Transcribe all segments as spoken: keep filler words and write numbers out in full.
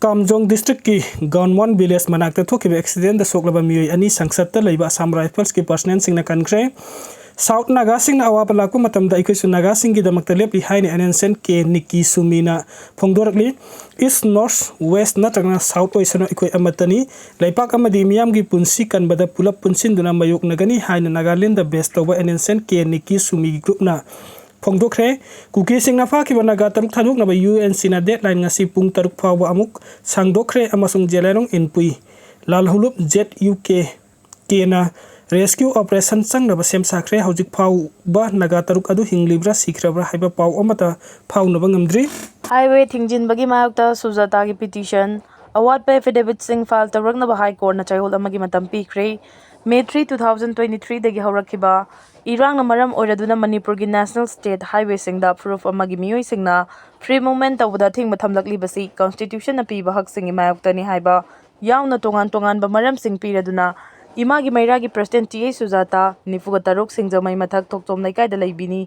ꯀꯥꯝꯖꯣꯡ ꯗꯤꯁꯇ꯭ꯔꯤꯛꯀꯤ ꯒꯥꯎꯟꯃꯣꯟ ꯚꯤꯂꯦꯖ ꯃꯅꯥꯛꯇ ꯊꯣꯛꯈꯤꯕ ꯑꯦꯛꯁꯤꯗꯦꯟꯗ ꯁꯣꯛꯂꯕ ꯃꯤꯑꯣꯏ ꯑꯅꯤ ꯁꯪꯁꯠꯇ ꯂꯩꯕ ꯑꯁꯥꯝ ꯔꯥꯏꯐꯜꯁꯀꯤ ꯄꯥꯔꯁꯅꯦꯜꯁꯤꯡꯅ ꯀꯟꯈ꯭ꯔꯦ꯫ ꯁꯥꯎꯠ ꯅꯥꯒꯥꯁꯤꯡꯅ ꯑꯋꯥꯕ ꯂꯥꯛꯄ ꯃꯇꯝꯗ ꯑꯩꯈꯣꯏꯁꯨ ꯅꯥꯒꯥꯁꯤꯡꯒꯤꯗꯃꯛꯇ ꯂꯦꯞꯂꯤ ꯍꯥꯏꯅ N N C N K ꯅꯤꯀꯤ ꯁꯨꯃꯤꯅ ꯐꯣꯡꯗꯣꯔꯛꯂꯤ꯫ ꯏꯁ, ꯅꯣꯔꯠ, ꯋꯦꯁ ꯅꯠꯇ꯭ꯔꯒꯅ ꯁꯥꯎꯠ ꯑꯣꯏꯁꯅꯨ, ꯑꯩꯈꯣꯏ ꯑꯃꯠꯇꯅꯤ꯫ ꯂꯩꯄꯥꯛ ꯑꯃꯗꯤ ꯃꯤꯌꯥꯝꯒꯤ ꯄꯨꯟꯁꯤ ꯀꯟꯕꯗ ꯄꯨꯂꯞ ꯄꯨꯟꯁꯤꯟꯗꯨꯅ ꯃꯥꯌꯣꯛꯅꯒꯅꯤ ꯍꯥꯏꯅ ꯅꯥꯒꯥꯂꯦꯟꯗ ꯕꯦꯁ ꯇꯧꯕ and N C N K ꯅꯤꯀꯤ ꯁꯨꯃꯤꯒꯤ ꯒ꯭ꯔꯨꯞꯅ ꯐꯣꯡꯗꯣꯛꯈ꯭ꯔꯦ꯫ ꯀꯨꯀꯤꯁꯤꯡꯅ ꯐꯥꯈꯤꯕ Naga ꯇꯔꯨꯛ ꯊꯥꯗꯣꯛꯅꯕ ꯌꯨ ꯑꯦꯟ ꯁꯤꯅ ꯗꯦꯗꯂꯥꯏꯟ ꯉꯁꯤ ꯄꯨꯡ ꯇꯔꯨꯛ ꯐꯥꯎꯕ ꯑꯃꯨꯛ ꯁꯥꯡꯗꯣꯛꯈ꯭ꯔꯦ ꯑꯃꯁꯨꯡ ꯖꯦꯂꯦꯔꯣꯡ ꯏꯟꯄꯨꯏ ꯂꯥꯜꯍꯧꯂꯨꯞ ꯖꯦꯠ ꯌꯨ ꯀꯦ ꯀꯦꯅ ꯔꯦꯁꯀ꯭ꯌꯨ ꯑꯣꯄꯔꯦꯁꯟ ꯆꯪꯅꯕ ꯁꯦꯝ ꯁꯥꯈ꯭ꯔꯦ꯫ ꯍꯧꯖꯤꯛ ꯐꯥꯎꯕ ꯅꯥꯒꯥ ꯇꯔꯨꯛ ꯑꯗꯨ ꯍꯤꯡꯂꯤꯕ꯭ꯔꯥ ꯁꯤꯈ꯭ꯔꯕ꯭ꯔꯥ ꯍꯥꯏꯕ ꯄꯥꯎ ꯑꯃꯠꯇ ꯐꯥꯎꯅꯕ ꯉꯝꯗ꯭ꯔꯤ꯫ ꯍꯥꯏꯋꯦ ꯊꯤꯡꯖꯤꯟꯕꯒꯤ ꯃꯥꯌꯣꯛꯇ ꯁꯨꯖꯥꯇꯥꯒꯤ ꯄꯤꯇꯤꯁꯟ, ꯑꯋꯥꯠꯄ ꯑꯦꯐꯤꯗꯦꯕꯤꯠꯁꯤꯡ ꯐꯥꯏꯜ ꯇꯧꯔꯛꯅꯕ ꯍꯥꯏ ꯀꯣꯔꯠꯅ ꯆꯌꯣꯜ ꯑꯃꯒꯤ ꯃꯇꯝ ꯄꯤꯈ꯭ꯔꯦ꯫ May three, two thousand twenty ꯊ꯭ꯔꯤꯗꯒꯤ ꯍꯧꯔꯛꯈꯤꯕ ꯏꯔꯥꯡꯅ ꯃꯔꯝ ꯑꯣꯏꯔꯗꯨꯅ ꯃꯅꯤꯄꯨꯔꯒꯤ ꯅꯦꯁꯅꯦꯜ ꯁ꯭ꯇꯦꯠ ꯍꯥꯏꯋꯦꯁꯤꯡꯗ ꯐꯨꯔꯨꯞ ꯑꯃꯒꯤ ꯃꯤꯑꯣꯏꯁꯤꯡꯅ ꯐ꯭ꯔꯤ ꯃꯨꯚꯃꯦꯟꯠ ꯇꯧꯕꯗ ꯑꯊꯤꯡꯕ ꯊꯝꯂꯛꯂꯤꯕꯁꯤ ꯀꯟꯁꯇꯤꯇ꯭ꯌꯨꯁꯟꯅ ꯄꯤꯕ ꯍꯛꯁꯤꯡꯒꯤ ꯃꯥꯌꯣꯛꯇꯅꯤ ꯍꯥꯏꯕ ꯌꯥꯎꯅ ꯇꯣꯉꯥꯟ ꯇꯣꯉꯥꯟꯕ ꯃꯔꯝꯁꯤꯡ ꯄꯤꯔꯗꯨꯅ ꯏꯃꯥꯒꯤ ꯃꯩꯔꯥꯒꯤ ꯄ꯭ꯔꯁꯤꯗꯦꯟꯠ ꯇꯤ ꯑꯦ ꯁꯨꯖꯥꯇꯥ, ꯅꯤꯐꯨꯒ ꯇꯔꯨꯛ, ꯁꯤꯡꯖꯃꯩ ꯃꯊꯛ ꯊꯣꯛꯆꯣꯝ ꯂꯩꯀꯥꯏꯗ ꯂꯩꯕꯤꯅꯤ꯫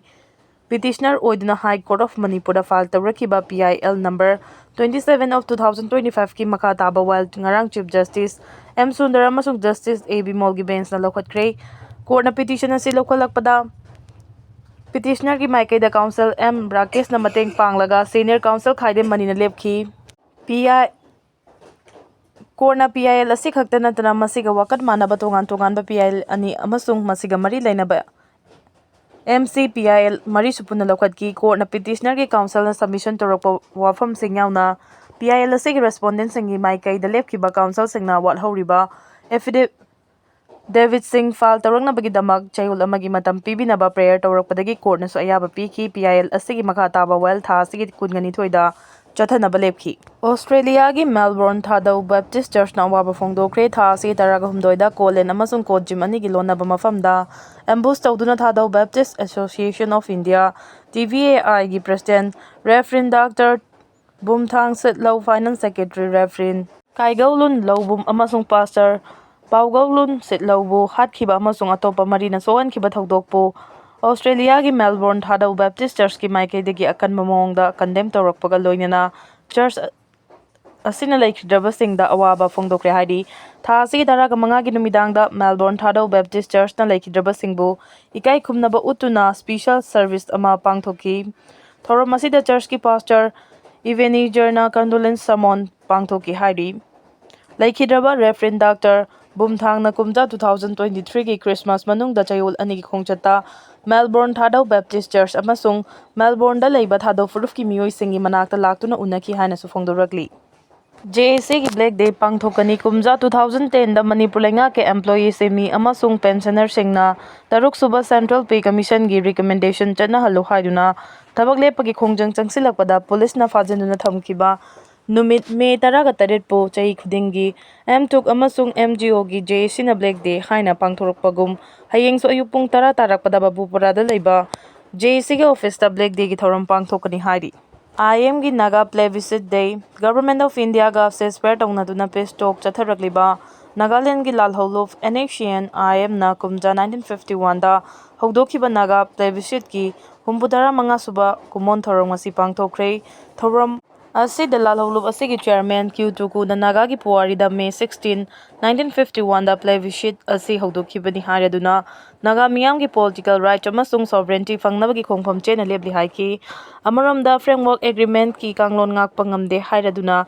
ꯄꯤꯇꯤꯁꯅꯔ ꯑꯣꯏꯗꯨꯅ ꯍꯥꯏ ꯀꯣꯔꯠ ꯑꯣꯐ ꯃꯅꯤꯄꯨꯔꯗ ꯐꯥꯏꯜ ꯇꯧꯔꯛꯈꯤꯕ ꯄꯤ I L number twenty seven of two thousand twenty ꯐꯥꯏꯚꯀꯤ ꯃꯈꯥ ꯇꯥꯕ ꯋꯥꯏꯜ ꯉꯔꯥꯡ ꯆꯤꯐ ꯖꯁꯇꯤꯁ ꯑꯦꯝ ꯁꯨꯟꯗꯔ ꯑꯃꯁꯨꯡ ꯖꯁꯇꯤꯁ ꯑꯦ ꯕꯤ ꯃꯣꯜꯒꯤ ꯕꯦꯟꯁꯅ ꯂꯧꯈꯠꯈ꯭ꯔꯦ꯫ ꯀꯣꯔꯠꯅ ꯄꯤꯇꯤꯁꯟ ꯑꯁꯤ ꯂꯧꯈꯠꯂꯛꯄꯗ ꯄꯤꯇꯤꯁꯅꯔꯒꯤ ꯃꯥꯏꯀꯩꯗ ꯀꯥꯎꯟꯁꯤꯜ ꯑꯦꯝ ꯔꯥꯀꯦꯁꯅ ꯃꯇꯦꯡ ꯄꯥꯡꯂꯒ ꯁꯦꯅꯤꯌꯔ ꯀꯥꯎꯟꯁꯤꯜ ꯈꯥꯏꯗꯦꯝ ꯃꯅꯤꯅ ꯂꯦꯞꯈꯤ꯫ ꯄꯤ ꯑꯥꯏ ꯀꯣꯔꯠꯅ ꯄꯤ ꯑꯥꯏ ꯑꯦꯜ ꯑꯁꯤ ꯈꯛꯇ ꯅꯠꯇꯅ ꯃꯁꯤꯒ ꯋꯥꯀꯠ ꯃꯥꯟꯅꯕ ꯇꯣꯉꯥꯟ ꯇꯣꯉꯥꯟꯕ ꯄꯤ ꯑꯥꯏ ꯑꯦꯜ ꯑꯅꯤ ꯑꯃꯁꯨꯡ ꯃꯁꯤꯒ ꯃꯔꯤ ꯂꯩꯅꯕ M C P I L ꯃꯔꯤꯁꯨ ꯄꯨꯟꯅ ꯂꯧꯈꯠꯈꯤ꯫ ꯀꯣꯔꯠꯅ ꯄꯤꯇꯤꯁꯅꯔꯒꯤ ꯀꯥꯎꯟꯁꯤꯜꯅ ꯁꯕꯃꯤꯁꯟ ꯇꯧꯔꯛꯄ ꯋꯥꯐꯝꯁꯤꯡ ꯌꯥꯎꯅ ꯄꯤ ꯑꯥꯏ ꯑꯦꯜ ꯑꯁꯤꯒꯤ ꯔꯦꯁꯄꯣꯟꯗꯦꯟꯠꯁꯤꯡꯒꯤ ꯃꯥꯏꯀꯩꯗ ꯂꯦꯞꯈꯤꯕ ꯀꯥꯎꯟꯁꯤꯜꯁꯤꯡꯅ ꯋꯥꯠꯍꯧꯔꯤꯕ ꯑꯦꯐꯤꯗꯦ-, ꯗꯦꯕꯤꯠꯁꯤꯡ ꯐꯥꯏꯜ ꯇꯧꯔꯛꯅꯕꯒꯤꯗꯃꯛ ꯆꯌꯣꯜ ꯑꯃꯒꯤ ꯃꯇꯝ ꯄꯤꯕꯤꯅꯕ ꯄ꯭ꯔꯦꯌꯔ ꯇꯧꯔꯛꯄꯗꯒꯤ ꯀꯣꯔꯠꯅꯁꯨ ꯑꯌꯥꯕ ꯄꯤꯈꯤ꯫ ꯄꯤ ꯑꯥꯏ ꯑꯦꯜ ꯑꯁꯤꯒꯤ ꯃꯈꯥ ꯇꯥꯕ ꯋꯥꯌꯦꯜ ꯊꯥ ꯑꯁꯤꯒꯤ ꯀꯨꯟꯒ ꯅꯤꯊꯣꯏꯗ ꯆꯠꯊꯅꯕ ꯂꯦꯞꯈꯤ꯫ ꯑꯣꯁꯇ꯭ꯔꯦꯂꯤꯌꯥꯒꯤ ꯃꯦꯜꯕꯣꯔꯟ ꯊꯥꯗꯧ ꯕꯦꯞꯇꯤꯁ ꯆꯔꯆꯅ ꯑꯋꯥꯕ ꯐꯣꯡꯗꯣꯛꯈ꯭ꯔꯦ꯫ ꯊꯥ ꯑꯁꯤꯒꯤ ꯇꯔꯥꯒ ꯍꯨꯝꯗꯣꯏꯗ ꯀꯣꯜꯂꯦꯟ ꯑꯃꯁꯨꯡ ꯀꯣꯠ ꯖꯤꯝ ꯑꯅꯤꯒꯤ ꯂꯣꯟꯅꯕ ꯃꯐꯝꯗ ꯑꯦꯝꯕꯨꯁ ꯇꯧꯗꯨꯅ Thadou Baptist association of India, T V A ꯑꯥꯏꯒꯤ president reverend doctor Boomthang Sitlhou, finance secretary reverend Kaigoulun Lhouvum ꯑꯃꯁꯨꯡ ꯄꯥꯁꯇꯔ ꯄꯥꯎꯒꯧꯂꯨꯟ ꯁꯤꯠꯂꯧꯕꯨ ꯍꯥꯠꯈꯤꯕ ꯑꯃꯁꯨꯡ ꯑꯇꯣꯞꯄ ꯃꯔꯤꯅ ꯁꯣꯛꯍꯟꯈꯤꯕ ꯊꯧꯗꯣꯛꯄꯨ ꯑꯣꯁꯇ꯭ꯔꯦꯂꯤꯌꯥꯒꯤ ꯃꯦꯜꯕꯣꯔꯟ ꯊꯥꯗꯧ ꯕꯦꯞꯇꯤꯁ ꯆꯔꯆꯀꯤ ꯃꯥꯏꯀꯩꯗꯒꯤ ꯑꯀꯟꯕ ꯃꯑꯣꯡꯗ ꯀꯟꯗꯦꯝ ꯇꯧꯔꯛꯄꯒ ꯂꯣꯏꯅꯅ ꯆꯔꯆ ꯑꯁꯤꯅ ꯂꯩꯈꯤꯗ꯭ꯔꯕꯁꯤꯡꯗ ꯑꯋꯥꯕ ꯐꯣꯡꯗꯣꯛꯈ꯭ꯔꯦ ꯍꯥꯏꯔꯤ꯫ ꯊꯥ ꯑꯁꯤꯒꯤ ꯇꯔꯥꯒ ꯃꯉꯥꯒꯤ ꯅꯨꯃꯤꯗꯥꯡꯗ ꯃꯦꯜꯕꯣꯔꯟ ꯊꯥꯗꯧ ꯕꯦꯞꯇꯤꯁ ꯆꯔꯆꯅ ꯂꯩꯈꯤꯗ꯭ꯔꯕꯁꯤꯡꯕꯨ ꯏꯀꯥꯏ ꯈꯨꯝꯅꯕ ꯎꯠꯇꯨꯅ ꯁ꯭ꯄꯤꯁꯦꯜ ꯁꯔꯚꯤꯁ ꯑꯃ ꯄꯥꯡꯊꯣꯛꯈꯤ꯫ ꯊꯧꯔꯝ ꯑꯁꯤꯗ ꯆꯔꯆꯀꯤ ꯄꯥꯁꯇꯔ ꯏꯚꯦꯅꯤꯖꯔꯅ ꯀꯟꯗꯣꯂꯦꯟꯁ ꯁꯃꯣꯟ ꯄꯥꯡꯊꯣꯛꯈꯤ ꯍꯥꯏꯔꯤ꯫ ꯂꯩꯈꯤꯗ꯭ꯔꯕ ꯔꯦꯚꯔꯦꯟ ꯗꯥꯛꯇꯔ ꯕꯨꯝꯊꯥꯡꯅ ꯀꯨꯝꯖꯥ two thousand twenty-threeꯒꯤ ꯈ꯭ꯔꯤꯁꯃꯥꯁ ꯃꯅꯨꯡꯗ ꯆꯌꯣꯜ ꯑꯅꯤꯒꯤ ꯈꯣꯡꯆꯠꯇ ꯃꯦꯜꯕꯣꯔꯟ ꯊꯥꯗꯧ ꯕꯦꯞꯇꯤꯁ ꯆꯔꯆ ꯑꯃꯁꯨꯡ ꯃꯦꯜꯕꯣꯔꯟꯗ ꯂꯩꯕ ꯊꯥꯗꯧ ꯐꯨꯔꯨꯞꯀꯤ ꯃꯤꯑꯣꯏꯁꯤꯡꯒꯤ ꯃꯅꯥꯛꯇ ꯂꯥꯛꯇꯨꯅ ꯎꯅꯈꯤ ꯍꯥꯏꯅꯁꯨ ꯐꯣꯡꯗꯣꯔꯛꯂꯤ꯫ JACꯒꯤ Black Day ꯄꯥꯡꯊꯣꯛꯀꯅꯤ꯫ ꯀꯨꯝꯖꯥ two thousand tenꯗ ꯃꯅꯤꯄꯨꯔ ꯂꯩꯉꯥꯛꯀꯤ ꯑꯦꯝꯄ꯭ꯂꯣꯌꯤꯁꯤꯡ ꯑꯃꯁꯨꯡ ꯄꯦꯟꯁꯅꯔꯁꯤꯡꯅ ꯇꯔꯨꯛꯁꯨꯕ Central Pay Commissionꯒꯤ recommendation ꯆꯠꯅꯍꯜꯂꯨ ꯍꯥꯏꯗꯨꯅ ꯊꯕꯛ ꯂꯦꯞꯄꯒꯤ ꯈꯣꯡꯖꯪ ꯆꯪꯁꯤꯜꯂꯛꯄꯗ ꯄꯨꯂꯤꯁꯅ ꯐꯥꯖꯤꯟꯗꯨꯅ ꯊꯝꯈꯤꯕ ꯅꯨꯃꯤꯠ ꯃꯦ ꯇꯔꯥꯒ ꯇꯔꯦꯠꯄꯨ ꯆꯍꯤ ꯈꯨꯗꯤꯡꯒꯤ ꯑꯦꯝꯇꯨꯛ ꯑꯃꯁꯨꯡ MGOꯒꯤ JACꯅ Black Day ꯍꯥꯏꯅ ꯄꯥꯡꯊꯣꯔꯛꯄꯒꯨꯝ, ꯍꯌꯦꯡꯁꯨ ꯑꯌꯨꯛ ꯄꯨꯡ ꯇꯔꯥ ꯇꯥꯔꯛꯄꯗ ꯕꯕꯨꯄꯨꯔꯥꯗ ꯂꯩꯕ JACꯒꯤ ꯑꯣꯐꯤꯁꯇ Black Dayꯒꯤ ꯊꯧꯔꯝ ꯄꯥꯡꯊꯣꯛꯀꯅꯤ ꯍꯥꯏꯔꯤ꯫ IMꯒꯤ Naga Plebiscite Day꯫ Government of Indiaꯒ ceasefire ꯇꯧꯅꯗꯨꯅ peace talk ꯆꯠꯊꯔꯛꯂꯤꯕ ꯅꯥꯒꯥꯂꯦꯟꯒꯤ ꯂꯥꯜꯍꯧꯂꯨꯞ NSCN-IMꯅ ꯀꯨꯝꯖꯥ nineteen fifty oneꯗ ꯍꯧꯗꯣꯛꯈꯤꯕ ꯅꯥꯒꯥ plebisciteꯀꯤ ꯍꯨꯝꯐꯨꯇꯔꯥ ꯃꯉꯥ ꯁꯨꯕ ꯀꯨꯝꯑꯣꯟ ꯊꯧꯔꯝ ꯉꯁꯤ ꯄꯥꯡꯊꯣꯛꯈ꯭ꯔꯦ꯫ ꯊꯧꯔꯝ ꯑꯁꯤꯗ ꯂꯥꯜꯍꯧꯂꯨꯞ ꯑꯁꯤꯒꯤ chairman ꯀ꯭ꯌꯨ ꯇꯨꯀꯨꯅ ꯅꯥꯒꯥꯒꯤ ꯄꯨꯋꯥꯔꯤꯗ May sixteen, nineteen fifty oneꯗ plebiscite ꯑꯁꯤ ꯍꯧꯗꯣꯛꯈꯤꯕꯅꯤ ꯍꯥꯏꯔꯗꯨꯅ ꯅꯥꯒꯥ ꯃꯤꯌꯥꯝꯒꯤ political rights ꯑꯃꯁꯨꯡ sovereignty ꯐꯪꯅꯕꯒꯤ ꯈꯣꯡꯐꯝ ꯆꯦꯠꯅ ꯂꯦꯞꯂꯤ ꯍꯥꯏꯈꯤ꯫ ꯑꯃꯔꯣꯝꯗ Framework Agreementꯀꯤ ꯀꯥꯡꯂꯣꯟ ꯉꯥꯛꯄ ꯉꯝꯗꯦ ꯍꯥꯏꯔꯗꯨꯅ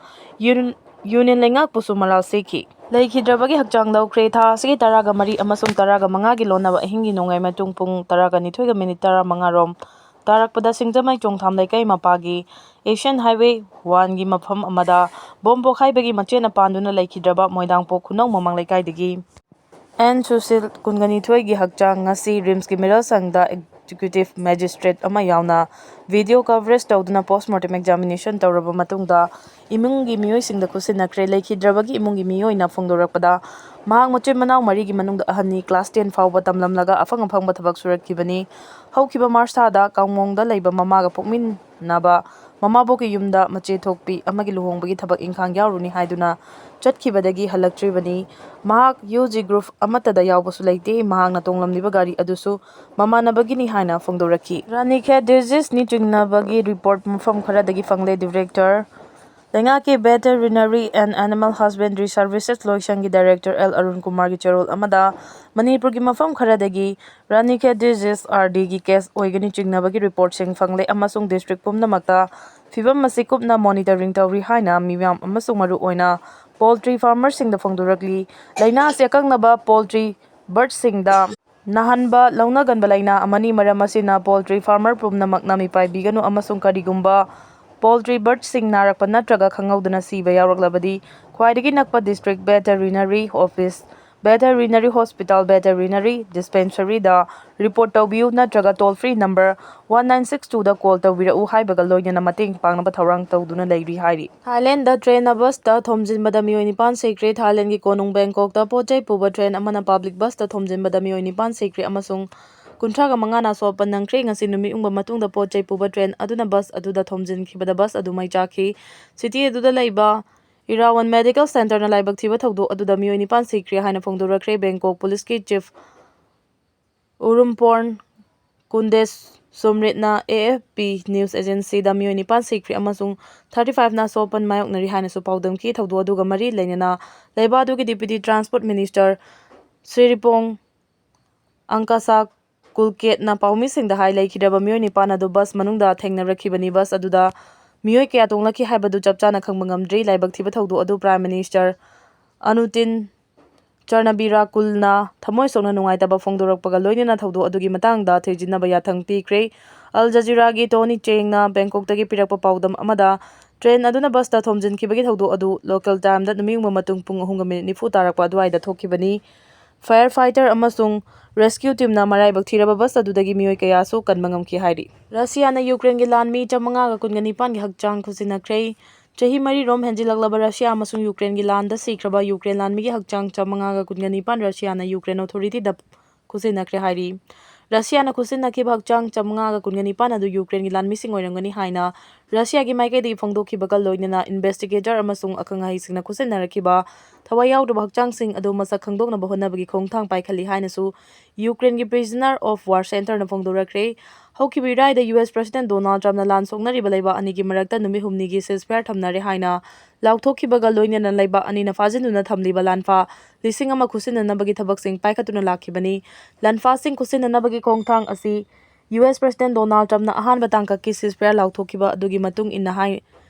ꯌꯨ-, Union ꯂꯩꯉꯥꯛꯄꯨꯁꯨ ꯃꯔꯥꯜ ꯁꯤꯈꯤ꯫ ꯂꯩꯈꯤꯗ꯭ꯔꯕꯒꯤ ꯍꯛꯆꯥꯡ ꯂꯧꯈ꯭ꯔꯦ꯫ ꯊꯥ ꯑꯁꯤꯒꯤ ꯇꯔꯥꯒ ꯃꯔꯤ ꯑꯃꯁꯨꯡ ꯇꯔꯥꯒ ꯃꯉꯥꯒꯤ ꯂꯣꯟꯅꯕ ꯑꯍꯤꯡꯒꯤ ꯅꯣꯡꯌꯥꯏ ꯃꯇꯨꯡ ꯄꯨꯡ ꯇꯔꯥꯒ ꯅꯤꯊꯣꯏꯒ ꯃꯤꯅꯤꯠ ꯇꯔꯥꯃꯉꯥ ꯔꯣꯝ ꯇꯥꯔꯛꯄꯗ ꯁꯤꯡꯖꯃꯩ ꯆꯣꯡꯊꯥꯝ ꯂꯩꯀꯥꯏ ꯃꯄꯥꯒꯤ Asian Highway oneꯒꯤ ꯃꯐꯝ ꯑꯃꯗ ꯕꯣꯝ ꯄꯣꯈꯥꯏꯕꯒꯤ ꯃꯆꯦꯠꯅ ꯄꯥꯟꯗꯨꯅ ꯂꯩꯈꯤꯗ꯭ꯔꯕ ꯃꯣꯏꯗꯥꯡꯄꯣꯛ ꯈꯨꯅꯧ ꯃꯃꯥꯡ ꯂꯩꯀꯥꯏꯗꯒꯤ ꯑꯦꯟ ꯁꯨꯁꯤꯜ, ꯀꯨꯟꯒ ꯅꯤꯊꯣꯏꯒꯤ ꯍꯛꯆꯥꯡ ꯉꯁꯤ ꯔꯤꯝꯁꯀꯤ ꯃꯤꯔꯜ ꯁꯪꯗ executive magistrate ꯑꯃ ꯌꯥꯎꯅ video coverage ꯇꯧꯗꯨꯅ post mortem examination ꯇꯧꯔꯕ ꯃꯇꯨꯡꯗ ꯏꯃꯨꯡꯒꯤ ꯃꯤꯑꯣꯏꯁꯤꯡꯗ ꯈꯨꯠꯁꯤꯟꯅꯈ꯭ꯔꯦ꯫ ꯂꯩꯈꯤꯗ꯭ꯔꯕꯒꯤ ꯏꯃꯨꯡꯒꯤ ꯃꯤꯑꯣꯏꯅ ꯐꯣꯡꯗꯣꯔꯛꯄꯗ, ꯃꯍꯥꯛ ꯃꯆꯤꯟ ꯃꯅꯥꯎ ꯃꯔꯤꯒꯤ ꯃꯅꯨꯡꯗ ꯑꯍꯟꯅꯤ꯫ Class ten ꯐꯥꯎꯕ ꯇꯝꯂꯝꯂꯒ ꯑꯐꯪ ꯑꯐꯪꯕ ꯊꯕꯛ ꯁꯨꯔꯛꯈꯤꯕꯅꯤ꯫ ꯍꯧꯈꯤꯕ ꯃꯥꯔꯆ ꯊꯥꯗ ꯀꯥꯡꯃꯣꯡꯗ ꯂꯩꯕ ꯃꯃꯥꯒ ꯄꯣꯛꯃꯤꯟꯅꯕ ꯃꯃꯥꯕꯣꯛꯀꯤ ꯌꯨꯝꯗ ꯃꯆꯦ ꯊꯣꯛꯄꯤ ꯑꯃꯒꯤ ꯂꯨꯍꯣꯡꯕꯒꯤ ꯊꯕꯛ ꯏꯪꯈꯥꯡ ꯌꯥꯎꯔꯨꯅꯤ ꯍꯥꯏꯗꯨꯅ ꯆꯠꯈꯤꯕꯗꯒꯤ ꯍꯜꯂꯛꯇ꯭ꯔꯤꯕꯅꯤ꯫ ꯃꯍꯥꯛ UG group ꯑꯃꯠꯇꯗ ꯌꯥꯎꯕꯁꯨ ꯂꯩꯇꯦ꯫ ꯃꯍꯥꯛꯅ ꯇꯣꯡꯂꯝꯂꯤꯕ ꯒꯥꯔꯤ ꯑꯗꯨꯁꯨ ꯃꯃꯥꯟꯅꯕꯒꯤꯅꯤ ꯍꯥꯏꯅ ꯐꯣꯡꯗꯣꯔꯛꯈꯤ꯫ ꯔꯥꯅꯤꯈꯦꯠ diseaseꯅꯤ ꯆꯤꯡꯅꯕꯒꯤ report ꯃꯐꯝ ꯈꯔꯗꯒꯤ ꯐꯪꯂꯦ꯫ Director ꯂꯩꯉꯥꯛꯀꯤ Veterinary and Animal Husbandry Services ꯂꯣꯏꯁꯪꯒꯤ Director ꯑꯦꯜ ꯑꯔꯨꯟ ꯀꯨꯃꯥꯔꯒꯤ ꯆꯦꯔꯣꯜ ꯑꯃꯗ ꯃꯅꯤꯄꯨꯔꯒꯤ ꯃꯐꯝ ꯈꯔꯗꯒꯤ ꯔꯥꯅꯤꯈꯦꯠ disease, RD, ꯒꯤ case ꯑꯣꯏꯒꯅꯤ ꯆꯤꯡꯅꯕꯒꯤ reportꯁꯤꯡ ꯐꯪꯂꯦ ꯑꯃꯁꯨꯡ district ꯄꯨꯝꯅꯃꯛꯇ ꯐꯤꯚꯝ ꯑꯁꯤ ꯀꯨꯞꯅ monitoring ꯇꯧꯔꯤ ꯍꯥꯏꯅ ꯃꯤꯌꯥꯝ ꯑꯃꯁꯨꯡ ꯃꯔꯨꯑꯣꯏꯅ poultry farmerꯁꯤꯡꯗ ꯐꯣꯡꯗꯣꯔꯛꯂꯤ꯫ ꯂꯥꯏꯅꯥ ꯑꯁꯤ ꯑꯀꯛꯅꯕ poultry birdꯁꯤꯡꯗ ꯅꯥꯍꯟꯕ ꯂꯧꯅꯒꯟꯕ ꯂꯥꯏꯅꯥ ꯑꯃꯅꯤ꯫ ꯃꯔꯝ ꯑꯁꯤꯅ poultry farmer ꯄꯨꯝꯅꯃꯛꯅ ꯃꯤꯄꯥꯏꯕꯤꯒꯅꯨ ꯑꯃꯁꯨꯡ ꯀꯔꯤꯒꯨꯝꯕ poultry birdꯁꯤꯡ ꯅꯥꯔꯛꯄ ꯅꯠꯇ꯭ꯔꯒ ꯈꯪꯍꯧꯗꯅ ꯁꯤꯕ ꯌꯥꯎꯔꯛꯂꯕꯗꯤ ꯈ꯭ꯋꯥꯏꯗꯒꯤ ꯅꯛꯄ district veterinary office, veterinary hospital, veterinary dispensaryꯗ report ꯇꯧꯕꯤꯌꯨ ꯅꯠꯇ꯭ꯔꯒ toll free number one nine six twoꯗ call ꯇꯧꯕꯤꯔꯛꯎ ꯍꯥꯏꯕꯒ ꯂꯣꯏꯅꯅ ꯃꯇꯦꯡ ꯄꯥꯡꯅꯕ ꯊꯧꯔꯥꯡ ꯇꯧꯗꯨꯅ ꯂꯩꯔꯤ ꯍꯥꯏꯔꯤ꯫ ꯊꯥꯏꯂꯦꯟꯗ trainꯅ busꯇ ꯊꯣꯝꯖꯤꯟꯕꯗ ꯃꯤꯑꯣꯏ ꯅꯤꯄꯥꯟ ꯁꯤꯈ꯭ꯔꯦ꯫ ꯊꯥꯏꯂꯦꯟꯒꯤ ꯀꯣꯅꯨꯡ ꯕꯦꯡꯀꯣꯛꯇ ꯄꯣꯠ ꯆꯩ ꯄꯨꯕ train ꯑꯃꯅ public busꯇ ꯊꯣꯝꯖꯤꯟꯕꯗ ꯃꯤꯑꯣꯏ ꯅꯤꯄꯥꯟ ꯁꯤꯈ꯭ꯔꯦ ꯑꯃꯁꯨꯡ ꯀꯨꯟꯊ꯭ꯔꯥꯒ ꯃꯉꯥꯅ ꯑꯁꯣꯛ ꯑꯄꯟ ꯅꯪꯈ꯭ꯔꯦ꯫ ꯉꯁꯤ ꯅꯨꯃꯤꯠ ꯌꯨꯡꯕ ꯃꯇꯨꯡꯗ ꯄꯣꯠ ꯆꯩ ꯄꯨꯕ train ꯑꯗꯨꯅ bus ꯑꯗꯨꯗ ꯊꯣꯝꯖꯤꯟꯈꯤꯕꯗ bus ꯑꯗꯨ ꯃꯩ ꯆꯥꯈꯤ꯫ City ꯑꯗꯨꯗ ꯂꯩꯕ Erawan Medical Centreꯅ ꯂꯥꯏꯕꯛ ꯊꯤꯕ ꯊꯧꯗꯣꯛ ꯑꯗꯨꯗ ꯃꯤꯑꯣꯏ ꯅꯤꯄꯥꯟ ꯁꯤꯈ꯭ꯔꯦ ꯍꯥꯏꯅ ꯐꯣꯡꯗꯣꯔꯛꯈ꯭ꯔꯦ꯫ ꯕꯦꯡꯀꯣꯛ ꯄꯨꯂꯤꯁꯀꯤ chief ꯎꯔꯨꯝꯄꯣꯔꯟ ꯀꯨꯟꯗꯦꯁ ꯁꯨꯝꯔꯤꯠꯅ AFP news agencyꯗ ꯃꯤꯑꯣꯏ ꯅꯤꯄꯥꯟ ꯁꯤꯈ꯭ꯔꯦ ꯑꯃꯁꯨꯡ thirty fiveꯅ ꯑꯁꯣꯛ ꯑꯄꯟ ꯃꯥꯌꯣꯛꯅꯔꯤ ꯍꯥꯏꯅꯁꯨ ꯄꯥꯎꯗꯝꯈꯤ꯫ ꯊꯧꯗꯣꯛ ꯑꯗꯨꯒ ꯃꯔꯤ ꯂꯩꯅꯅ ꯂꯩꯕꯥꯛ ꯑꯗꯨꯒꯤ Deputy Transport Minister ꯁ꯭ꯔꯤꯔꯤꯄꯣꯡ ꯑꯪꯀꯁꯥ ꯀꯨꯜꯀꯦꯠꯅ ꯄꯥꯎꯃꯤꯁꯤꯡꯗ ꯍꯥꯏ, ꯂꯩꯈꯤꯗ꯭ꯔꯕ ꯃꯤꯑꯣꯏ ꯅꯤꯄꯥꯟ ꯑꯗꯨ bus ꯃꯅꯨꯡꯗ ꯊꯦꯡꯅꯔꯛꯈꯤꯕꯅꯤ꯫ Bus ꯑꯗꯨꯗ ꯃꯤꯑꯣꯏ ꯀꯌꯥ ꯇꯣꯡꯂꯛꯈꯤ ꯍꯥꯏꯕꯗꯨ ꯆꯞ ꯆꯥꯅ ꯈꯪꯕ ꯉꯝꯗ꯭ꯔꯤ꯫ ꯂꯥꯏꯕꯛ ꯊꯤꯕ ꯊꯧꯗꯣꯛ ꯑꯗꯨ Prime Minister ꯑꯅꯨꯇꯤꯟ ꯆꯔꯅꯕꯤꯔꯥꯀꯨꯜꯅ ꯊꯃꯣꯏ ꯁꯣꯛꯅ ꯅꯨꯡꯉꯥꯏꯇꯕ ꯐꯣꯡꯗꯣꯔꯛꯄꯒ ꯂꯣꯏꯅꯅ ꯊꯧꯗꯣꯛ ꯑꯗꯨꯒꯤ ꯃꯇꯥꯡꯗ ꯊꯤꯖꯤꯟꯅꯕ ꯌꯥꯊꯪ ꯄꯤꯈ꯭ꯔꯦ꯫ Al Jazeeraꯒꯤ Tony Chengꯅ ꯕꯦꯡꯀꯣꯛꯇꯒꯤ ꯄꯤꯔꯛꯄ ꯄꯥꯎꯗꯝ ꯑꯃꯗ, train ꯑꯗꯨꯅ busꯇ ꯊꯣꯝꯖꯤꯟꯈꯤꯕꯒꯤ ꯊꯧꯗꯣꯛ ꯑꯗꯨ local timeꯗ ꯅꯨꯃꯤꯠ ꯌꯨꯡꯕ ꯃꯇꯨꯡ ꯄꯨꯡ ꯑꯍꯨꯝꯒ minute ꯅꯤꯐꯨ ꯇꯥꯔꯛꯄ ꯑꯗꯨꯋꯥꯏꯗ ꯊꯣꯛꯈꯤꯕꯅꯤ꯫ Fire fighter ꯑꯃꯁꯨꯡ rescue teamꯅ ꯃꯔꯥꯏꯕꯛ ꯊꯤꯔꯕ bus ꯑꯗꯨꯗꯒꯤ ꯃꯤꯑꯣꯏ ꯀꯌꯥꯁꯨ ꯀꯟꯕ ꯉꯝꯈꯤ ꯍꯥꯏꯔꯤ꯫ ꯔꯁꯤꯌꯥꯅ ꯌꯨꯀ꯭ꯔꯦꯟꯒꯤ ꯂꯥꯟꯃꯤ ꯆꯥꯃꯉꯥꯒ ꯀꯨꯟꯒ ꯅꯤꯄꯥꯟꯒꯤ ꯍꯛꯆꯥꯡ ꯈꯨꯠꯁꯤꯟꯅꯈ꯭ꯔꯦ꯫ ꯆꯍꯤ ꯃꯔꯤ ꯔꯣꯝ ꯍꯦꯟꯖꯤꯜꯂꯛꯂꯕ ꯔꯁꯤꯌꯥ ꯑꯃꯁꯨꯡ ꯌꯨꯀ꯭ꯔꯦꯟꯒꯤ ꯂꯥꯟꯗ ꯁꯤꯈ꯭ꯔꯕ ꯌꯨꯀ꯭ꯔꯦꯟ ꯂꯥꯟꯃꯤꯒꯤ ꯍꯛꯆꯥꯡ ꯆꯥꯃꯉꯥꯒ ꯀꯨꯟꯒ ꯅꯤꯄꯥꯟ ꯔꯁꯤꯌꯥꯅ ꯌꯨꯀ꯭ꯔꯦꯟ authorityꯗ ꯈꯨꯠꯁꯤꯟꯅꯈ꯭ꯔꯦ ꯍꯥꯏꯔꯤ꯫ ꯔꯁꯤꯌꯥꯅ ꯈꯨꯠꯁꯤꯟꯅꯈꯤꯕ ꯍꯛꯆꯥꯡ ꯆꯥꯃꯉꯥꯒ ꯀꯨꯟꯒ ꯅꯤꯄꯥꯟ ꯑꯗꯨ ꯌꯨꯀ꯭ꯔꯦꯟꯒꯤ ꯂꯥꯟꯃꯤꯁꯤꯡ ꯑꯣꯏꯔꯝꯒꯅꯤ ꯍꯥꯏꯅ ꯔꯁꯤꯌꯥꯒꯤ ꯃꯥꯏꯀꯩꯗꯒꯤ ꯐꯣꯡꯗꯣꯛꯈꯤꯕꯒ ꯂꯣꯏꯅꯅ investigator ꯑꯃꯁꯨꯡ ꯑꯈꯪ ꯑꯍꯩꯁꯤꯡꯅ ꯈꯨꯠꯁꯤꯟꯅꯔꯛꯈꯤꯕ ꯊꯋꯥꯏ ꯌꯥꯎꯗ꯭ꯔꯕ ꯍꯛꯆꯥꯡꯁꯤꯡ ꯑꯗꯨ ꯃꯁꯛ ꯈꯪꯗꯣꯛꯅꯕ ꯍꯣꯠꯅꯕꯒꯤ ꯈꯣꯡꯊꯥꯡ ꯄꯥꯏꯈꯠꯂꯤ ꯍꯥꯏꯅꯁꯨ Ukraineꯒꯤ Prisoner of War Centreꯅ ꯐꯣꯡꯗꯣꯔꯛꯈ꯭ꯔꯦ꯫ ꯍꯧꯈꯤꯕ ꯏꯔꯥꯏꯗ US President Donald Trumpꯅ ꯂꯥꯟ ꯁꯣꯛꯅꯔꯤꯕ ꯂꯩꯕꯥꯛ ꯑꯅꯤꯒꯤ ꯃꯔꯛꯇ ꯅꯨꯃꯤꯠ ꯍꯨꯝꯅꯤꯒꯤ ceasefire ꯊꯝꯅꯔꯦ ꯍꯥꯏꯅ ꯂꯥꯎꯊꯣꯛꯈꯤꯕꯒ ꯂꯣꯏꯅꯅ ꯂꯩꯕꯥꯛ ꯑꯅꯤꯅ ꯐꯥꯖꯤꯟꯗꯨꯅ ꯊꯝꯂꯤꯕ ꯂꯥꯟꯐꯥ ꯂꯤꯁꯤꯡ ꯑꯃ ꯈꯨꯠꯁꯤꯟꯅꯅꯕꯒꯤ ꯊꯕꯛꯁꯤꯡ ꯄꯥꯏꯈꯠꯇꯨꯅ ꯂꯥꯛꯈꯤꯕꯅꯤ꯫ ꯂꯥꯟꯐꯥꯁꯤꯡ ꯈꯨꯠꯁꯤꯟꯅꯅꯕꯒꯤ ꯈꯣꯡꯊꯥꯡ ꯑꯁꯤ US President Donald Trumpꯅ ꯑꯍꯥꯟꯕ ꯇꯥꯡꯀꯛꯀꯤ ceasefire ꯂꯥꯎꯊꯣꯛꯈꯤꯕ ꯑꯗꯨꯒꯤ ꯃꯇꯨꯡ ꯏꯟꯅ ꯍꯥꯏ-,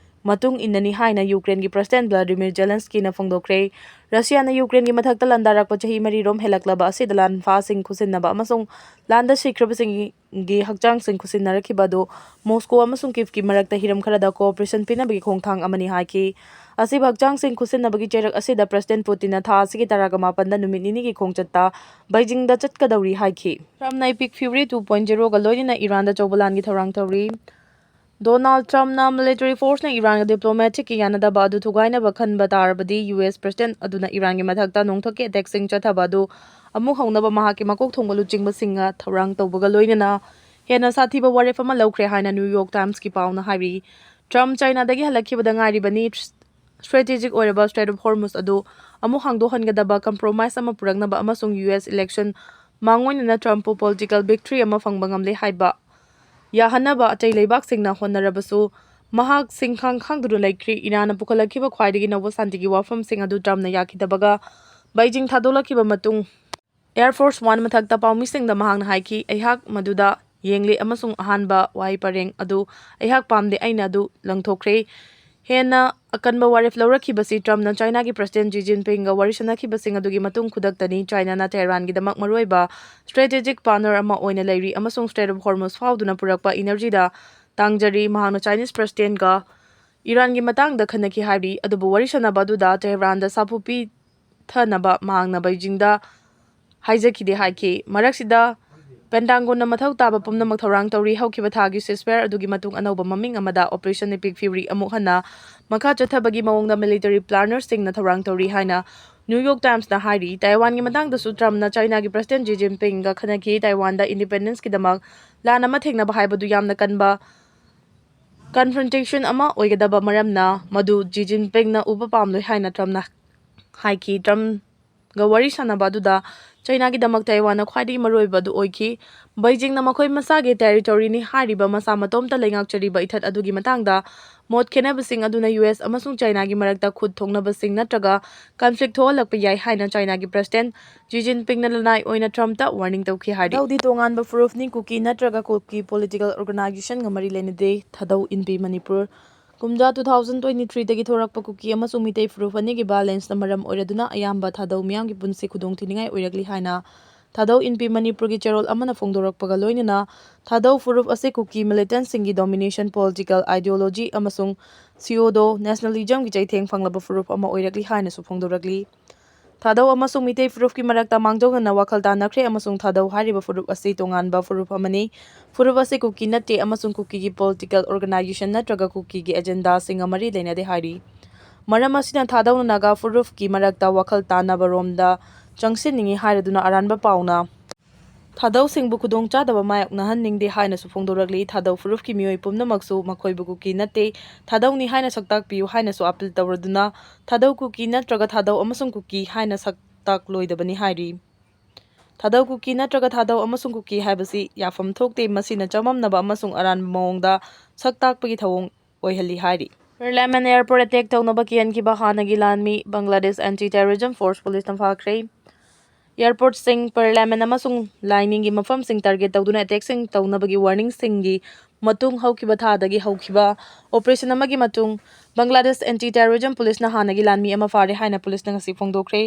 ꯃꯇꯨꯡ ꯏꯟꯅꯅꯤ ꯍꯥꯏꯅ Ukraineꯒꯤ President Vladimir Zelenskyꯅ ꯐꯣꯡꯗꯣꯛꯈ꯭ꯔꯦ꯫ ꯔꯁꯤꯌꯥꯅ Ukraineꯒꯤ ꯃꯊꯛꯇ ꯂꯥꯟꯗꯥꯔꯛꯄ ꯆꯍꯤ ꯃꯔꯤꯔꯣꯝ ꯍꯦꯜꯂꯛꯂꯕ ꯑꯁꯤꯗ ꯂꯥꯟꯐꯥꯁꯤꯡ ꯈꯨꯠꯁꯤꯟꯅꯕ ꯑꯃꯁꯨꯡ ꯂꯥꯟꯗ ꯁꯤꯈ꯭ꯔꯕꯁꯤꯡꯒꯤ ꯍꯛꯆꯥꯡꯁꯤꯡ ꯈꯨꯠꯁꯤꯟꯅꯔꯛꯈꯤꯕ ꯑꯗꯨ ꯃꯣꯁꯀꯣ ꯑꯃꯁꯨꯡ ꯀꯤꯚꯀꯤ ꯃꯔꯛꯇ ꯍꯤꯔꯝ ꯈꯔꯗ cooperation ꯄꯤꯅꯕꯒꯤ ꯈꯣꯡꯊꯥꯡ ꯑꯃꯅꯤ ꯍꯥꯏꯈꯤ꯫ ꯑꯁꯤꯕ ꯍꯛꯆꯥꯡꯁꯤꯡ ꯈꯨꯠꯁꯤꯟꯅꯕꯒꯤ ꯆꯩꯔꯛ ꯑꯁꯤꯗ President Putinꯅ ꯊꯥ ꯑꯁꯤꯒꯤ ꯇꯔꯥꯒ ꯃꯥꯄꯟꯗ ꯅꯨꯃꯤꯠ ꯅꯤꯅꯤꯒꯤ ꯈꯣꯡꯆꯠꯇ ꯕꯩꯖꯤꯡꯗ ꯆꯠꯀꯗꯧꯔꯤ ꯍꯥꯏꯈꯤ꯫ Trumpꯅ Epic Fury two point zeroꯒ ꯂꯣꯏꯅꯅ ꯏꯔꯥꯟꯗ ꯑꯆꯧꯕ ꯂꯥꯟꯒꯤ ꯊꯧꯔꯥꯡ ꯇꯧꯔꯤ꯫ Donald Trumpꯅ military forceꯅ ꯏꯔꯥꯟꯒ diplomaticꯀꯤ ꯌꯥꯅꯗꯕ ꯑꯗꯨ ꯊꯨꯒꯥꯏꯅꯕ ꯈꯟꯕ ꯇꯥꯔꯕꯗꯤ, US President ꯑꯗꯨꯅ ꯏꯔꯥꯟꯒꯤ ꯃꯊꯛꯇ ꯅꯣꯡꯊꯛꯀꯤ attackꯁꯤꯡ ꯆꯠꯊꯕ ꯑꯗꯨ ꯑꯃꯨꯛ ꯍꯧꯅꯕ ꯃꯍꯥꯛꯀꯤ ꯃꯀꯣꯛ ꯊꯣꯡꯕ ꯂꯨꯆꯤꯡꯕꯁꯤꯡꯅ ꯊꯧꯔꯥꯡ ꯇꯧꯕꯒ ꯂꯣꯏꯅꯅ ꯍꯦꯟꯅ ꯁꯥꯊꯤꯕ ꯋꯥꯔꯦꯞ ꯑꯃ ꯂꯧꯈ꯭ꯔꯦ ꯍꯥꯏꯅ New York Timesꯀꯤ ꯄꯥꯎꯅ ꯍꯥꯏꯔꯤ꯫ Trump Chinaꯗꯒꯤ ꯍꯜꯂꯛꯈꯤꯕꯗ ꯉꯥꯏꯔꯤꯕꯅꯤ꯫ Strategic ꯑꯣꯏꯔꯕ Strait of Hormuz ꯑꯗꯨ ꯑꯃꯨꯛ ꯍꯥꯡꯗꯣꯛꯍꯟꯒꯗꯕ compromise ꯑꯃ ꯄꯨꯔꯛꯅꯕ ꯑꯃꯁꯨꯡ US election ꯃꯥꯡꯑꯣꯏꯅꯅ Trumpꯄꯨ political victory ꯑꯃ ꯐꯪꯕ ꯉꯝꯂꯦ ꯍꯥꯏꯕ ꯌꯥꯍꯟꯅꯕ ꯑꯇꯩ ꯂꯩꯕꯥꯛꯁꯤꯡꯅ ꯍꯣꯠꯅꯔꯕꯁꯨ, ꯃꯍꯥꯛ ꯁꯤꯡꯈꯥꯡ ꯈꯥꯡꯗꯨꯅ ꯂꯩꯈ꯭ꯔꯤ꯫ ꯏꯔꯥꯟꯅ ꯄꯨꯈꯠꯂꯛꯈꯤꯕ ꯈ꯭ꯋꯥꯏꯗꯒꯤ ꯅꯧꯕ ꯁꯥꯟꯇꯤꯒꯤ ꯋꯥꯐꯝꯁꯤꯡ ꯑꯗꯨ Trumpꯅ ꯌꯥꯈꯤꯗꯕꯒ ꯕꯩꯖꯤꯡ ꯊꯥꯗꯣꯛꯂꯛꯈꯤꯕ ꯃꯇꯨꯡ, Air Force One ꯃꯊꯛꯇ ꯄꯥꯎꯃꯤꯁꯤꯡꯗ ꯃꯍꯥꯛꯅ ꯍꯥꯏꯈꯤ, "ꯑꯩꯍꯥꯛ ꯃꯗꯨꯗ ꯌꯦꯡꯂꯤ ꯑꯃꯁꯨꯡ ꯑꯍꯥꯟꯕ ꯋꯥꯍꯩ ꯄꯔꯦꯡ ꯑꯗꯨ ꯑꯩꯍꯥꯛ ꯄꯥꯝꯗꯦ, ꯑꯩꯅ ꯑꯗꯨ ꯂꯪꯊꯣꯛꯈ꯭ꯔꯦ"꯫ ꯍꯦꯟꯅ ꯑꯀꯟꯕ ꯋꯥꯔꯦꯞ ꯂꯧꯔꯛꯈꯤꯕꯁꯤ Trumpꯅ Chinaꯒꯤ President Xi Jinpingꯒ ꯋꯥꯔꯤ ꯁꯥꯟꯅꯈꯤꯕꯁꯤꯡ ꯑꯗꯨꯒꯤ ꯃꯇꯨꯡ ꯈꯨꯗꯛꯇꯅꯤ꯫ Chinaꯅ Tehranꯒꯤꯗꯃꯛ ꯃꯔꯨꯑꯣꯏꯕ strategic partner ꯑꯃ ꯑꯣꯏꯅ ꯂꯩꯔꯤ ꯑꯃꯁꯨꯡ Strait of Hormuz ꯐꯥꯎꯗꯨꯅ ꯄꯨꯔꯛꯄ energyꯗ ꯇꯥꯡꯖꯔꯤ꯫ ꯃꯍꯥꯛꯅ Chinese Presidentꯒ ꯏꯔꯥꯟꯒꯤ ꯃꯇꯥꯡꯗ ꯈꯟꯅꯈꯤ ꯍꯥꯏꯔꯤ, ꯑꯗꯨꯕꯨ ꯋꯥꯔꯤ ꯁꯥꯟꯅꯕ ꯑꯗꯨꯗ ꯇꯦꯍꯔꯥꯟꯗ ꯁꯥꯐꯨ ꯄꯤꯊꯅꯕ ꯃꯍꯥꯛꯅ ꯕꯩꯖꯤꯡꯗ ꯍꯥꯏꯖꯈꯤꯗꯦ ꯍꯥꯏꯈꯤ꯫ ꯃꯔꯛꯁꯤꯗ, Pentagonꯅ ꯃꯊꯧ ꯇꯥꯕ ꯄꯨꯝꯅꯃꯛ ꯊꯧꯔꯥꯡ ꯇꯧꯔꯤ꯫ ꯍꯧꯈꯤꯕ ꯊꯥꯒꯤ ceasefire ꯑꯗꯨꯒꯤ ꯃꯇꯨꯡ ꯑꯅꯧꯕ ꯃꯃꯤꯡ ꯑꯃꯗ Operation Epic Fury ꯑꯃꯨꯛ ꯍꯟꯅ ꯃꯈꯥ ꯆꯠꯊꯕꯒꯤ ꯃꯑꯣꯡꯗ military plannerꯁꯤꯡꯅ ꯊꯧꯔꯥꯡ ꯇꯧꯔꯤ ꯍꯥꯏꯅ New York Timesꯅ ꯍꯥꯏꯔꯤ꯫ ꯇꯥꯏꯋꯥꯟꯒꯤ ꯃꯇꯥꯡꯗꯁꯨ Trumpꯅ Chinaꯒꯤ President Xi Jinpingꯒ ꯈꯟꯅꯈꯤ꯫ ꯇꯥꯏꯋꯥꯟꯗ independenceꯀꯤꯗꯃꯛ ꯂꯥꯟ ꯑꯃ ꯊꯦꯡꯅꯕ ꯍꯥꯏꯕꯗꯨ ꯌꯥꯝꯅ ꯀꯟꯕ ꯀꯟꯐ꯭ꯔꯟꯇꯦꯁꯟ ꯑꯃ ꯑꯣꯏꯒꯗꯕ ꯃꯔꯝꯅ ꯃꯗꯨ ꯖꯤ ꯖꯤꯟꯄꯤꯡꯅ ꯎꯕ ꯄꯥꯝꯂꯣꯏ ꯍꯥꯏꯅ ꯇ꯭ꯔꯝꯞꯅ ꯍꯥꯏꯈꯤ꯫ ꯇ꯭ꯔꯝꯞꯒ ꯋꯥꯔꯤ ꯁꯥꯟꯅꯕ ꯑꯗꯨꯗ ꯆꯥꯏꯅꯥꯒꯤꯗꯃꯛ ꯇꯥꯏꯋꯥꯟꯅ ꯈ꯭ꯋꯥꯏꯗꯒꯤ ꯃꯔꯨꯑꯣꯏꯕ ꯑꯗꯨ ꯑꯣꯏꯈꯤ꯫ ꯕꯩꯖꯤꯡꯅ ꯃꯈꯣꯏ ꯃꯁꯥꯒꯤ ꯇꯦꯔꯤꯇꯣꯔꯤꯅꯤ ꯍꯥꯏꯔꯤꯕ ꯃꯁꯥ ꯃꯇꯣꯝꯇ ꯂꯩꯉꯥꯛꯆꯔꯤꯕ ꯏꯊꯠ ꯑꯗꯨꯒꯤ ꯃꯇꯥꯡꯗ ꯃꯣꯠ ꯈꯦꯠꯅꯕꯁꯤꯡ ꯑꯗꯨꯅ ꯌꯨ ꯑꯦꯁ ꯑꯃꯁꯨꯡ ꯆꯥꯏꯅꯥꯒꯤ ꯃꯔꯛꯇ ꯈꯨꯠ ꯊꯣꯛꯅꯕꯁꯤꯡ ꯅꯠꯇ꯭ꯔꯒ ꯀꯟꯐ꯭ꯂꯤꯛ ꯊꯣꯛꯍꯜꯂꯛꯄ ꯌꯥꯏ ꯍꯥꯏꯅ ꯆꯥꯏꯅꯥꯒꯤ ꯄ꯭ꯔꯦꯁꯤꯗꯦꯟꯠ ꯖꯤ ꯖꯤꯟꯄꯤꯡꯅ ꯂꯅꯥꯏ ꯑꯣꯏꯅ ꯇ꯭ꯔꯝꯞꯇ ꯋꯥꯔꯅꯤꯡ ꯇꯧꯈꯤ ꯍꯥꯏꯔꯤ꯫ ꯊꯥꯗꯧꯗꯤ ꯇꯣꯉꯥꯟꯕ ꯐꯨꯔꯨꯞꯅꯤ, ꯀꯨꯀꯤ ꯅꯠꯇ꯭ꯔꯒ ꯀꯨꯀꯤ ꯄꯣꯂꯤꯇꯤꯀꯦꯜ ꯑꯣꯔꯒꯅꯥꯏꯖꯦꯁꯟꯒ ꯃꯔꯤ ꯂꯩꯅꯗꯦ꯫ ꯊꯥꯗꯧ ꯏꯟꯄꯤ ꯃꯅꯤꯄꯨꯔ꯫ ꯀꯨꯝꯖꯥ two thousand twenty three ꯗꯒꯤ ꯊꯣꯔꯛꯄ ꯀꯨꯀꯤ ꯑꯃꯁꯨꯡ ꯃꯤꯇꯩ ꯐꯨꯔꯨꯞ ꯑꯅꯤꯒꯤ ꯚꯥꯏꯑꯣꯂꯦꯟꯁꯅ ꯃꯔꯝ ꯑꯣꯏꯔꯗꯨꯅ ꯑꯌꯥꯝꯕ ꯊꯥꯗꯧ ꯃꯤꯌꯥꯝꯒꯤ ꯄꯨꯟꯁꯤ ꯈꯨꯗꯣꯡꯊꯤꯅꯤꯡꯉꯥꯏ ꯑꯣꯏꯔꯛꯂꯤ ꯍꯥꯏꯅ ꯊꯥꯗꯧ ꯏꯟꯄꯤ ꯃꯅꯤꯄꯨꯔꯒꯤ ꯆꯦꯔꯣꯜ ꯑꯃꯅ ꯐꯣꯡꯗꯣꯔꯛꯄꯒ ꯂꯣꯏꯅꯅ ꯊꯥꯗꯧ ꯐꯨꯔꯨꯞ ꯑꯁꯤ ꯀꯨꯀꯤ ꯃꯤꯂꯤꯇꯦꯟꯠꯁꯤꯡꯒꯤ ꯗꯣꯃꯤꯅꯦꯁꯟ, ꯄꯣꯂꯤꯇꯤꯀꯦꯜ ꯑꯥꯏꯗꯤꯑꯣꯂꯣꯖꯤ ꯑꯃꯁꯨꯡ ꯁꯤꯑꯣꯗꯣ ꯅꯦꯁꯅꯦꯂꯤꯖꯝꯒꯤ ꯆꯩꯊꯦꯡ ꯐꯪꯂꯕ ꯐꯨꯔꯨꯞ ꯑꯃ ꯑꯣꯏꯔꯛꯂꯤ ꯍꯥꯏꯅꯁꯨ ꯐꯣꯡꯗꯣꯔꯛꯂꯤ꯫ ꯊꯥꯗꯧ ꯑꯃꯁꯨꯡ ꯃꯤꯇꯩ ꯐꯨꯔꯨꯞꯀꯤ ꯃꯔꯛꯇ ꯃꯥꯡꯖꯧꯅꯅ ꯋꯥꯈꯜ ꯇꯥꯅꯈ꯭ꯔꯦ ꯑꯃꯁꯨꯡ ꯊꯥꯗꯧ ꯍꯥꯏꯔꯤꯕ ꯐꯨꯔꯨꯞ ꯑꯁꯤ ꯇꯣꯉꯥꯟꯕ ꯐꯨꯔꯨꯞ ꯑꯃꯅꯤ꯫ ꯐꯨꯔꯨꯞ ꯑꯁꯤ ꯀꯨꯀꯤ ꯅꯠꯇꯦ ꯑꯃꯁꯨꯡ ꯀꯨꯀꯤꯒꯤ ꯄꯣꯂꯤꯇꯤꯀꯦꯜ ꯑꯣꯔꯒꯅꯥꯏꯖꯦꯁꯟ ꯅꯠꯇ꯭ꯔꯒ ꯀꯨꯀꯤꯒꯤ ꯑꯦꯖꯦꯟꯗꯥꯁꯤꯡꯒ ꯃꯔꯤ ꯂꯩꯅꯗꯦ ꯍꯥꯏꯔꯤ꯫ ꯃꯔꯝ ꯑꯁꯤꯅ ꯊꯥꯗꯧꯅ ꯅꯥꯒꯥ ꯐꯨꯔꯨꯞꯀꯤ ꯃꯔꯛꯇ ꯋꯥꯈꯜ ꯇꯥꯅꯕꯔꯣꯝꯗ ꯆꯪꯁꯤꯟꯅꯤꯡꯏ ꯍꯥꯏꯔꯗꯨꯅ ꯑꯔꯥꯟꯕ ꯄꯥꯎꯅ ꯊꯥꯗꯧꯁꯤꯡꯕꯨ ꯈꯨꯗꯣꯡꯆꯥꯗꯕ ꯃꯥꯌꯣꯛꯅꯍꯟꯅꯤꯡꯗꯦ ꯍꯥꯏꯅꯁꯨ ꯐꯣꯡꯗꯣꯔꯛꯂꯤ꯫ ꯊꯥꯗꯧ ꯐꯨꯔꯨꯞꯀꯤ ꯃꯤꯑꯣꯏ ꯄꯨꯝꯅꯃꯛꯁꯨ ꯃꯈꯣꯏꯕꯨ ꯀꯨꯀꯤ ꯅꯠꯇꯦ, ꯊꯥꯗꯧꯅꯤ ꯍꯥꯏꯅ ꯁꯛꯇꯥꯛꯄꯤꯌꯨ ꯍꯥꯏꯅꯁꯨ ꯑꯥꯄꯤꯜ ꯇꯧꯔꯗꯨꯅ ꯊꯥꯗꯧ ꯀꯨꯀꯤ ꯅꯠꯇ꯭ꯔꯒ ꯊꯥꯗꯧ ꯑꯃꯁꯨꯡ ꯀꯨꯀꯤ ꯍꯥꯏꯅ ꯁꯛꯇꯥꯛꯂꯣꯏꯗꯕꯅꯤ ꯍꯥꯏꯔꯤ꯫ ꯊꯥꯗꯧ ꯀꯨꯀꯤ ꯅꯠꯇ꯭ꯔꯒ ꯊꯥꯗꯧ ꯑꯃꯁꯨꯡ ꯀꯨꯀꯤ ꯍꯥꯏꯕꯁꯤ ꯌꯥꯐꯝ ꯊꯣꯛꯇꯦ, ꯃꯁꯤꯅ ꯆꯃꯝꯅꯕ ꯑꯃꯁꯨꯡ ꯑꯔꯥꯟꯕ ꯃꯑꯣꯡꯗ ꯁꯛꯇꯥꯛꯄꯒꯤ ꯊꯧꯑꯣꯡ ꯑꯣꯏꯍꯜꯂꯤ ꯍꯥꯏꯔꯤ꯫ ꯄꯥꯔꯂꯤꯌꯥꯃꯦꯟ ꯑꯦꯌꯔꯄꯣꯔꯠ ꯑꯦꯇꯦꯛ ꯇꯧꯅꯕ ꯀꯤꯍꯟꯈꯤꯕ ꯍꯥꯟꯅꯒꯤ ꯂꯥꯟꯃꯤ ꯕꯪꯒ꯭ꯂꯥꯗꯦꯁ ꯑꯦꯟꯇꯤ ꯇꯦꯔꯣꯔꯤꯖꯝ ꯐꯣꯔꯁ ꯄꯨꯂꯤꯁꯅ ꯐꯥꯈ꯭ꯔꯦ꯫ ꯑꯦꯌꯔꯄꯣꯔꯠꯁꯤꯡ, ꯄꯥꯔꯂꯤꯌꯥꯃꯦꯟ ꯑꯃꯁꯨꯡ ꯂꯥꯏꯅꯤꯡꯒꯤ ꯃꯐꯝꯁꯤꯡ ꯇꯥꯔꯒꯦꯠ ꯇꯧꯗꯨꯅ ꯑꯦꯇꯦꯛꯁꯤꯡ ꯇꯧꯅꯕꯒꯤ ꯋꯥꯔꯅꯤꯡꯁꯤꯡꯒꯤ ꯃꯇꯨꯡ ꯍꯧꯈꯤꯕ ꯊꯥꯗꯒꯤ ꯍꯧꯈꯤꯕ ꯑꯣꯄꯔꯦꯁꯟ ꯑꯃꯒꯤ ꯃꯇꯨꯡ ꯕꯪꯒ꯭ꯂꯥꯗꯦꯁ ꯑꯦꯟꯇꯤ ꯇꯦꯔꯣꯔꯤꯖꯝ ꯄꯨꯂꯤꯁꯅ ꯍꯥꯟꯅꯒꯤ ꯂꯥꯟꯃꯤ ꯑꯃ ꯐꯥꯔꯦ ꯍꯥꯏꯅ ꯄꯨꯂꯤꯁꯅ ꯉꯁꯤ ꯐꯣꯡꯗꯣꯛꯈ꯭ꯔꯦ꯫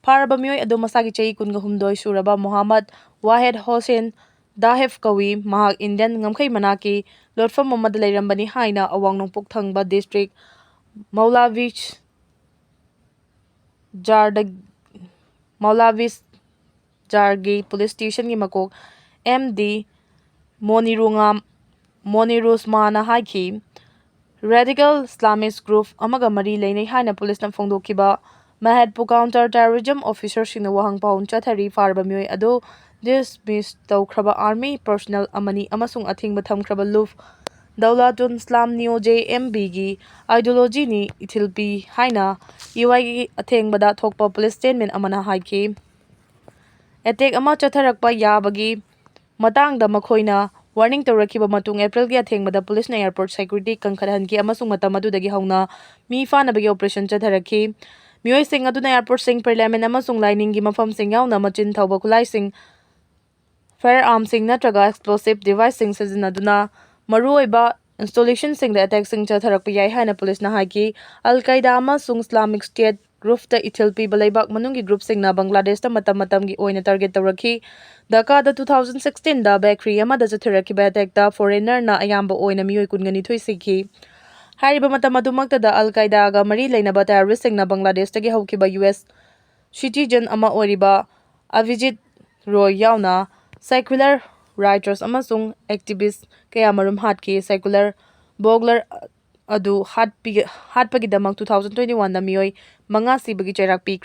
ꯐꯥꯔꯕ ꯃꯤꯑꯣꯏ ꯑꯗꯨ ꯃꯁꯥꯒꯤ ꯆꯍꯤ ꯀꯨꯟꯒ ꯍꯨꯝꯗꯣꯏ ꯁꯨꯔꯕ ꯃꯣꯍꯥꯃꯗ ꯋꯥꯍꯦꯗ ꯍꯣꯁꯦꯟ ꯗꯥꯍꯦꯐ ꯀꯧꯏ꯫ ꯃꯍꯥꯛ ꯏꯟꯗꯤꯌꯟ ꯉꯝꯈꯩ ꯃꯅꯥꯛꯀꯤ ꯂꯣꯠꯐꯝ ꯑꯃꯗ ꯂꯩꯔꯝꯕꯅꯤ ꯍꯥꯏꯅ ꯑꯋꯥꯡ ꯅꯣꯡꯄꯣꯛ ꯊꯪꯕ ꯗꯤꯁꯇ꯭ꯔꯤꯛ ꯃꯧꯂꯥꯚꯤꯖ ꯖꯥꯔꯗ, ꯃꯧꯂꯥꯚꯤꯖ ꯖꯥꯔꯒꯤ ꯄꯨꯂꯤꯁ ꯁ꯭ꯇꯦꯁꯟꯒꯤ ꯃꯀꯣꯛ ꯑꯦꯝ ꯗꯤ ꯃꯣꯅꯤꯔꯨꯉꯥꯝ, ꯃꯣꯅꯤꯔꯨꯁꯃꯥꯅ ꯍꯥꯏꯈꯤ꯫ ꯔꯦꯗꯤꯀꯦꯜ ꯏꯁꯂꯥꯃꯤꯁ ꯒ꯭ꯔꯨꯞ ꯑꯃꯒ ꯃꯔꯤ ꯂꯩꯅꯩ ꯍꯥꯏꯅ ꯄꯨꯂꯤꯁꯅ ꯐꯣꯡꯗꯣꯛꯈꯤꯕ ꯃꯍꯦꯠꯄꯨ ꯀꯥꯎꯟꯇꯔ ꯇꯦꯔꯣꯔꯤꯖꯝ ꯑꯣꯐꯤꯁꯔꯁꯤꯡꯅ ꯋꯥꯍꯪ ꯄꯥꯎꯍꯪ ꯆꯠꯊꯔꯤ꯫ ꯐꯥꯔꯕ ꯃꯤꯑꯣꯏ ꯑꯗꯨ ꯗꯤꯁꯃꯤꯁ ꯇꯧꯈ꯭ꯔꯕ ꯑꯥꯔꯃꯤ ꯄꯔꯁꯣꯅꯦꯜ ꯑꯃꯅꯤ ꯑꯃꯁꯨꯡ ꯑꯊꯤꯡꯕ ꯊꯝꯈ꯭ꯔꯕ ꯂꯨꯐ ꯗꯧꯂꯥꯇꯨꯟ ꯏꯁꯂꯥꯝ ꯅꯤꯌꯣ ꯖꯦ ꯑꯦꯝ ꯕꯤꯒꯤ ꯑꯥꯏꯗꯤꯌꯣꯂꯣꯖꯤꯅꯤ ꯏꯊꯤꯜ ꯄꯤ ꯍꯥꯏꯅ ꯌꯨ ꯑꯥꯏꯒꯤ ꯑꯊꯦꯡꯕꯗ ꯊꯣꯛꯄ ꯄꯨꯂꯤꯁ ꯁ꯭ꯇꯦꯠꯃꯦꯟ ꯑꯃꯅ ꯍꯥꯏꯈꯤ꯫ ꯑꯦꯇꯦꯛ ꯑꯃ ꯆꯠꯊꯔꯛꯄ ꯌꯥꯕꯒꯤ ꯃꯇꯥꯡꯗ ꯃꯈꯣꯏꯅ ꯋꯥꯔꯅꯤꯡ ꯇꯧꯔꯛꯈꯤꯕ ꯃꯇꯨꯡ ꯑꯦꯄ꯭ꯔꯤꯜꯒꯤ ꯑꯊꯦꯡꯕꯗ ꯄꯨꯂꯤꯁꯅ ꯑꯦꯌꯥꯔꯄꯣꯔꯠ ꯁꯦꯀ꯭ꯌꯨꯔꯤꯇꯤ ꯀꯟꯈꯠꯍꯟꯈꯤ ꯑꯃꯁꯨꯡ ꯃꯇꯝ ꯑꯗꯨꯗꯒꯤ ꯍꯧꯅ ꯃꯤ ꯐꯥꯅꯕꯒꯤ ꯑꯣꯄꯔꯦꯁꯟ ꯆꯠꯊꯔꯛꯈꯤ꯫ ꯃꯤꯑꯣꯏꯁꯤꯡ ꯑꯗꯨꯅ ꯑꯦꯌꯥꯔꯄꯣꯔꯠꯁꯤꯡ, ꯄꯥꯔꯂꯤꯌꯥꯃꯦꯟ ꯑꯃꯁꯨꯡ ꯂꯥꯏꯅꯤꯡꯒꯤ ꯃꯐꯝꯁꯤꯡ ꯌꯥꯎꯅ ꯃꯆꯤꯟ ꯊꯧꯕ ꯈꯨꯠꯂꯥꯏꯁꯤꯡ, ꯐꯥꯌꯔ ꯑꯥꯔꯝꯁꯤꯡ ꯅꯠꯇ꯭ꯔꯒ ꯑꯦꯛꯁꯄ꯭ꯂꯣꯁꯤꯞ ꯗꯤꯚꯥꯏꯁꯁꯤꯡ ꯁꯤꯖꯤꯟꯅꯗꯨꯅ ꯃꯔꯨꯑꯣꯏꯕ ꯏꯟꯁꯇꯣꯂꯦꯁꯟꯁꯤꯡꯗ ꯑꯦꯇꯦꯛꯁꯤꯡ ꯆꯠꯊꯔꯛꯄ ꯌꯥꯏ ꯍꯥꯏꯅ ꯄꯨꯂꯤꯁꯅ ꯍꯥꯏꯈꯤ꯫ ꯑꯜ ꯀꯥꯏꯗꯥ ꯑꯃꯁꯨꯡ ꯏꯁꯂꯥꯃꯤꯛ ꯁ꯭ꯇꯦꯠ ꯒ꯭ꯔꯨꯞꯇ ꯏꯊꯤꯜ ꯄꯤꯕ ꯂꯩꯕꯥꯛ ꯃꯅꯨꯡꯒꯤ ꯒ꯭ꯔꯨꯞꯁꯤꯡꯅ ꯕꯪꯒ꯭ꯂꯥꯗꯦꯁꯇ ꯃꯇꯝ ꯃꯇꯝꯒꯤ ꯑꯣꯏꯅ ꯇꯥꯔꯒꯦꯠ ꯇꯧꯔꯛꯈꯤ꯫ ꯙꯥꯀꯥꯗ two thousand sixteenꯗ ꯕꯦꯀꯔꯤ ꯑꯃꯗ ꯆꯠꯊꯔꯛꯈꯤꯕ ꯑꯦꯇꯦꯛꯇ ꯐꯣꯔꯦꯅꯔꯅ ꯑꯌꯥꯝꯕ ꯑꯣꯏꯅ ꯃꯤꯑꯣꯏ ꯀꯨꯟꯒ ꯅꯤꯊꯣꯏ ꯁꯤꯈꯤ꯫ ꯍꯥꯏꯔꯤꯕ ꯃꯇꯝ ꯑꯗꯨꯃꯛꯇꯗ ꯑꯜ ꯀꯥꯏꯗꯥꯒ ꯃꯔꯤ ꯂꯩꯅꯕ ꯇꯦꯔꯣꯔꯤꯁꯁꯤꯡꯅ ꯕꯪꯒ꯭ꯂꯥꯗꯦꯁꯇꯒꯤ ꯍꯧꯈꯤꯕ ꯌꯨ ꯑꯦꯁ ꯁꯤꯇꯤꯖꯟ ꯑꯃ ꯑꯣꯏꯔꯤꯕ ꯑꯚꯤꯖꯤꯠ ꯔꯣꯏ ꯌꯥꯎꯅ ꯁꯦꯀ꯭ꯌꯨꯂꯔ ꯔꯥꯏꯇꯔꯁ ꯑꯃꯁꯨꯡ ꯑꯦꯛꯇꯤꯚꯤꯁ ꯀꯌꯥꯃꯔꯨꯝ ꯍꯥꯠꯈꯤ꯫ ꯁꯦꯀ꯭ꯌꯨꯂꯔ ꯕ꯭ꯂꯣꯒꯔ ꯑꯗꯨ ꯍꯥꯠꯄꯤ-, ꯍꯥꯠꯄꯒꯤꯗꯃꯛ two thousand twenty oneꯗ ꯃꯤꯑꯣꯏ ꯃꯉꯥ ꯁꯤꯕꯒꯤ ꯆꯩꯔꯥꯛ ꯄꯤꯈ꯭ꯔꯦ꯫